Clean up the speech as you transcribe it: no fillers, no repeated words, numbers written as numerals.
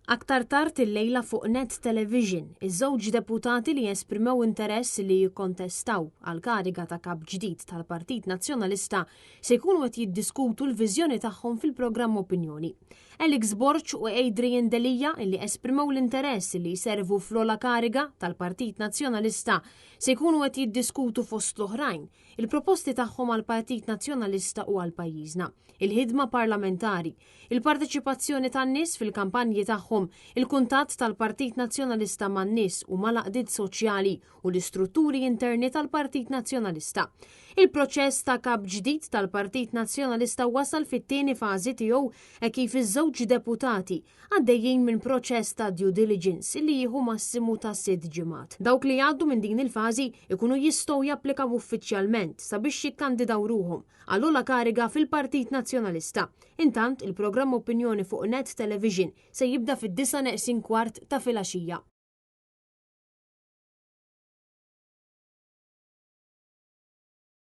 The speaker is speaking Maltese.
Aktar tard illejla fuq Net Television, iż-żewġ deputati li esprimew interess li jikkontestaw għal kariga ta' kap ġdid tal-Partit Nazzjonalista se jkunu qed jiddiskutu l-viżjoni tagħhom fil-programm Opinjoni. Alex Borg u Adrian Delia li esprimew l-interess li jservu fl-ogħla kariga tal-Partit Nazzjonalista se jkunu qed jiddiskutu fost l-oħrajn il-proposti tagħhom għall-Partit Nazzjonalista u għal pajjiżna, il-ħidma parlamentari, il-parteċipazzjoni tan-nies fil-kampanji tagħhom, il-kuntatt tal-Partit Nazzjonalista man-nies u mal-għaqdiet soċjali u l-istrutturi interni tal-Partit Nazzjonalista. Il-proċess ta' kap ġdid tal-Partit Nazzjonalista wasal fit-tieni fażi tiegħu e kif iż-żewġ deputati għaddejjin minn proċess ta' due diligence li jieħu massimu ta' sitt ġimgħat. Dawk li jgħaddu minn din il-fażi ikunu jistgħu japplikaw uffiċjalment sabiex jikkandidaw ruħhom għal ogħla kariga fil-Partit Nazzjonalista. Intant, il-programm Opinjoni fuq Net Television se jibda fid-9 neqsin kwart ta' filgħaxija.